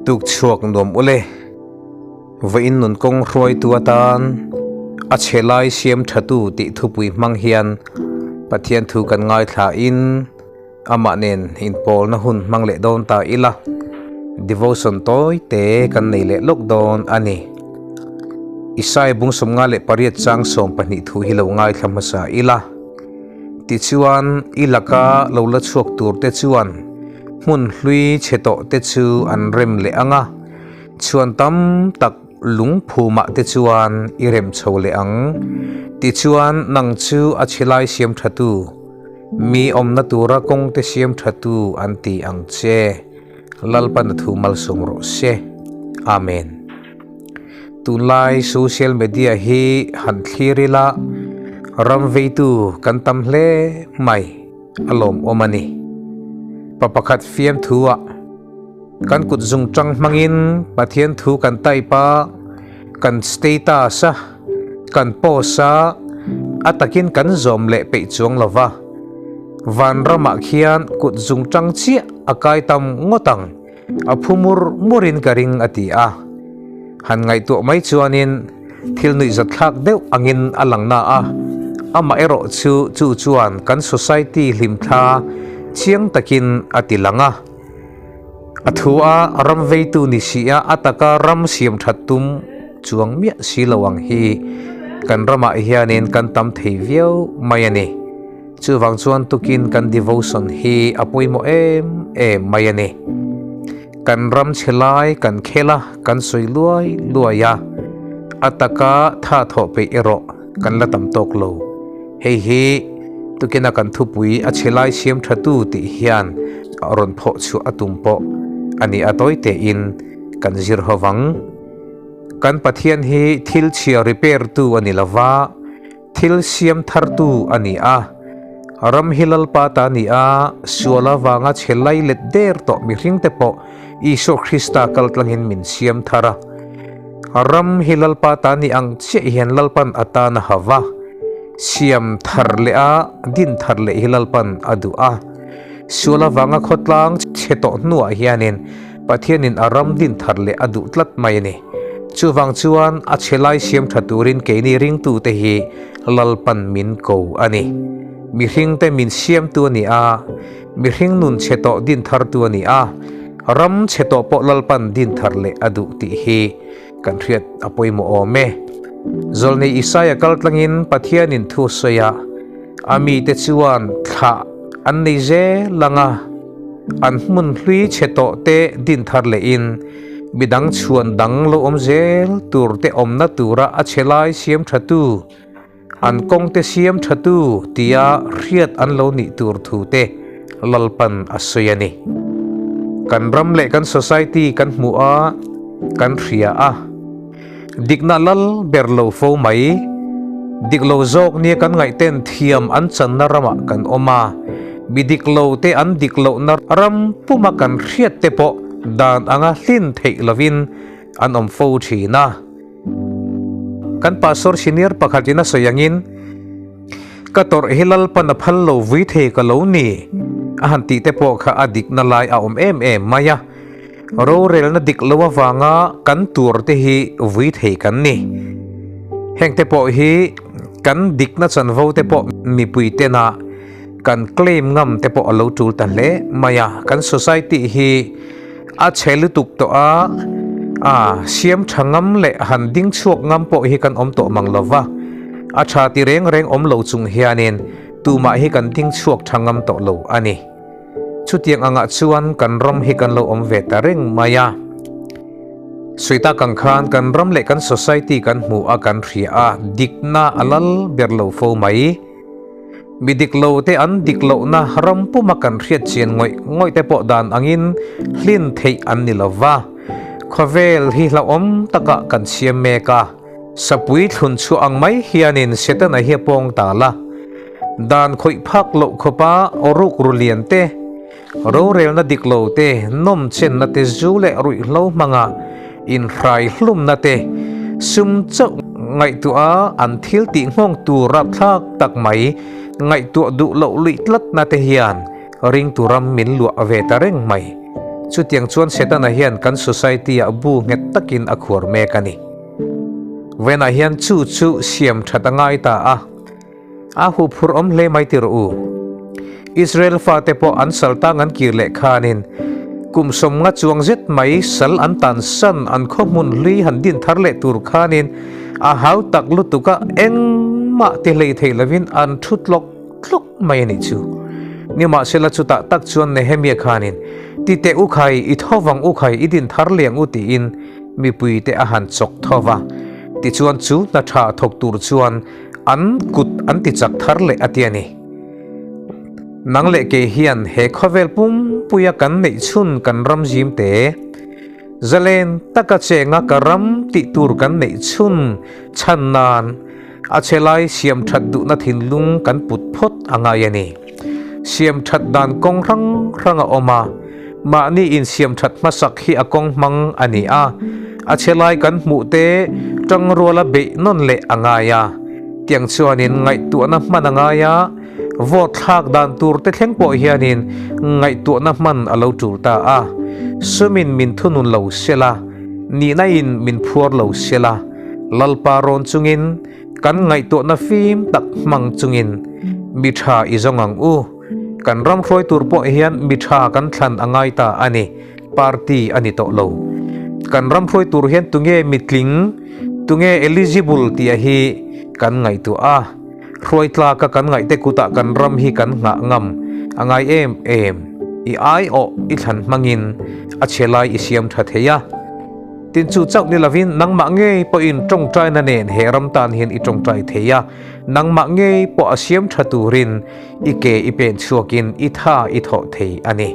Tuk chhuak nuam ule. Vawiin nun kawng hruaitu atan a chhe lai siam thatu tih thupui hmang hian Pathian thu kan ngaithla in amah nen inpawlna hun hmang leh dawn ta ila devotion tawi te kan nei leh lawk dawn a ni. Isai bung 58 chang 12 thu hi lo ngaithla hmasa ila. Tichuan i laka lo la chhuak tur te chuan hmun hlui chhe tawh te chu an rem leh ang a, chhuan tam tak lungphumah te chuan i rem chho leh ang. Tichuan nang chu a chhe lai siam thatu, mi awmna tura kawng te siam thatu an ti ang che. Lalpan a thu malsawm rawh se. Amen. Tunlai social media hi han thlir ila ram veitu kan tam hle mai a lawmawm a ni. Pa pakhat fiamthu ah kan kut zung tang hmangin Pathian thu kan type a, kan status a, kan post a, a takin kan zawm leh peih chuang lo va. Vanramah khian kut zung tang chiah a kai tam ngawt ang. A phu mur murin ka ring a ti a. Han ngaihtuah mai chuanin thil nuihzatthlak deuh angin a lang na a, amah erawh chu chu chuan kan society hlimthla chiang takin a ti lang a. A thu a ram veitu ni si a, a taka ram siam that tum chuang miah si lo ang hi kan ramah hianin kan tam thei viau mai a ni. Chuvang chuan tukin kan devotion hi a pawimawh em em mai a ni. Kan ram chhe lai kan khel a, kan sawi luai luai a, a taka tha thawh peih erawh kan la tam tawk lo. Hei hi tukina kan thupui a chhe lai siam tha tu tih hian rawn phawh chhuah a tum pawh a ni a tawi tein kan zir ho vang. Kan Pathian hi thil chhia repair tu a ni lova, Thil siam thartu a ni a, ram hi Lalpa ta a ni a, sual avanga chhe lai let der tawh mihringte pawh Isua Krista kal tlangin min siam thar a. Ram hi Lalpa ta ni ang chiah hian Lalpan a tan a ha va, siam thar leh a, din thar leh hi Lalpan a duh a. Sual avanga khawtlang chhe tawh hnuah hianin Pathianin a ram din thar leh a duh tlat mai a ni. Chuvang chuan a chhe lai siam tha turin keini ringtute hi Lalpan min ko a ni. Mihringte min siamtu a ni a, mihring nun chhe tawh din thartu a ni a, ram chhe tawh pawh Lalpan din thar leh a duh tih hi kan hriat a pawimawh awm e. Zawlnei Isaia kal tlangin Pathianin thu a sawi a, a mite chuan thlah an nei zel ang a, an hmun hlui chhe tawh te din thar lehin midang chhuan dang lo awm zel tur te awmna tura a chhe lai siam tha tu, an kawng te siam tha tu tia hriat an lo nih tur thu te Lalpan a sawi a ni. Kan ram leh kan society kan hmuh a, kan hria a. Dikna lal ber lo fo mai. Dik lo zawk nia kan ngaihten thiam an channa ramah kan awm a, mi dik lo te an dik lohna ram puma kan hriat te pawh dan anga hlin theih lovin an awm fo thin a. Kan pastor senior pakhatin a sawi angin, Ka tawrh hi Lalpan a phal lo vui thei ka lo ni a han tih te pawh kha a dikna lai a awm em em mai a. Rorelna dik lo avanga kan tur te hi vui thei kan ni. Heng te pawh hi kan dikna chanvo te pawh mipui tena kan claim ngam te pawh a lo tul ta hle mai a. Kan society hi a chhe lutuk tawh a, a siam tha ngam leh han ding chhuak ngam pawh hi kan awm tawh mang lo va. A tha ti reng reng awm lo chung hianin tumah hi kan ding chhuak tha ngam tawh lo a ni. Chutiang angah chuan kan ram hi kan lo awm ve ta reng mai a. Suita kang khan kan ram leh kan society kan hmu a kan hria a, dikna a lal ber lo fo mai. Mi dik lo te an dik lohna ram puma kan hriat chian ngawih ngawih te pawh dan angin hlin theih an ni lo va. Khawvel hi hlauhawm takah kan siam mek a. Sapui thlun chhuah ang mai hianin Setana hi a pawng ta la. Dan khawih phak loh khawpa awruk ru lian te, rorelna dik lo te, nawm chenna te zu leh ruihhlo hmanga inhrai hlumna te, sum chauh ngaihtuah a an thil tih nghawng tur rapthlak tak mai ngaihtuah duh loh luih tlatna te hian ringtu ram min luah ve ta reng mai. Chutiang chuan Setana hian kan society-ah bu nghet takin a khuar mek a ni. Vawiinah hian chu chu siam that a ngai ta a, a huphurh awm hle mai ti rawh u. Israel fate pawh an sal tang an kir leh khanin kum sawmnga chuang zet mai sal an tan san an khaw hmun hlui han din thar leh tur khanin a hau tak lutuk a, engmah ti hlei thei lovin an thu tlawk tlawk mai a nih chu. Nimahsela chutah tak chuan Nehemia khanin, Ti teh u khai, i tho vang u khai, i din thar liang u tiin mipuite a han chawk tho va. Tichuan chu hna tha thawk tur chuan an kut an ti chak thar leh a ti a ni. Nang leh kei hian he khawvel pumpuia kan neih chhun kan ram zim te, zalen taka chenga ka ram tih tur kan neih chhun chhan nan a che lai siam that duhna thinlung kan put phawt a ngai a ni. Siam that dan kawng hrang hrang a awm a, mahni insiam that hmasak hi a kawng hmang a ni a, a che lai kan hmuh te tangruala beih nawn leh a ngai a, tiang chuanin ngaihtuahna hman a ngai a, vote thlak dan tur te thleng pawh hianin ngaihtuahna hman a lo tul ta a, sumin min thunun lo sela, nihna in min phuar lo sela, Lalpa rawn chungin kan ngaihtuahna fim tak hmang chungin mi tha i zawng ang u. Kan ram hruai tur pawh hian mi tha kan thlan a ngai ta a ni, party a ni tawh lo. Kan ram hruai tur hian tunge mitling, tunge eligible tih a hi kan ngaihtuah a. Hruai tlaka kan ngaihte kutah kan ram hi kan nghah ngam a ngai em em. I aiawh i thlan hmangin a chhe lai i siam tha thei a. Tin chu chauh ni lovin nangmah ngei pawhin tawngtaina nen he ram tan hian i tawngtai thei a, nangmah ngei pawh a siam tha turin i ke i pen chhuakin i tha i thawh thei a ni.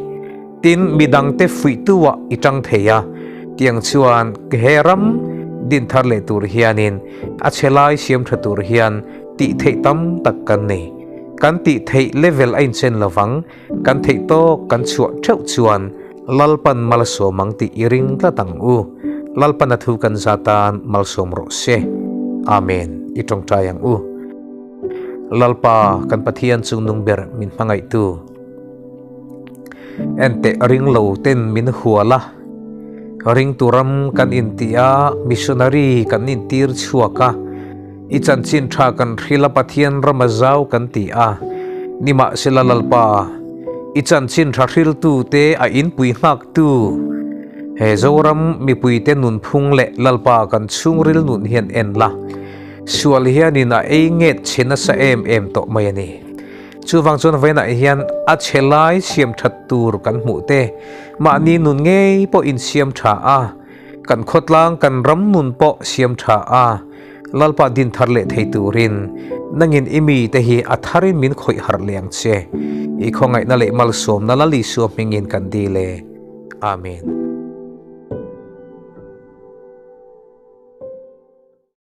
Tin midangte fuihtuah i tang thei a, tiang chuan he ram din thar leh tur hianin a chhe lai siam tha tur hian tih theih tam tak kan nei. Kan tih theih level a inchen lovang. Kan theih tawk kan chhuah theuh chuan Lalpan malsawm ang tih i ring tlat ang u. Lalpan a thu kan za tan malsawm rawh se. Amen. I tawngtai ang u. Lalpa kan Pathian chungnung ber min hmangaihtu. Enteh ring lo ten min hual a. Ringtu ram kan inti a, missionary kan intir chhuak a. I chanchin tha kan hril a Pathian ram a zau kan ti a, nimahsela Lalpa, i chanchin tha hriltu te a inpui nghaktu he Zoram mipuite nunphung leh Lalpa kan chhungril nun hian en la, sual hianin a ei nget chhe nasa em em tawh mai a ni. Chuvang chuan vawiinah hian a chhe lai siam that tur kan hmuh te, mahni nun ngei pawh insiam tha a, Kan khawtlang kan ram nun pawh siam tha a, Lalpa din thar leh thei turin nangin i mite hi a tharin min khawih harh leh ang che. I khawngaihna leh malsawmna Lal Isua hmingin kan dil e. Amen.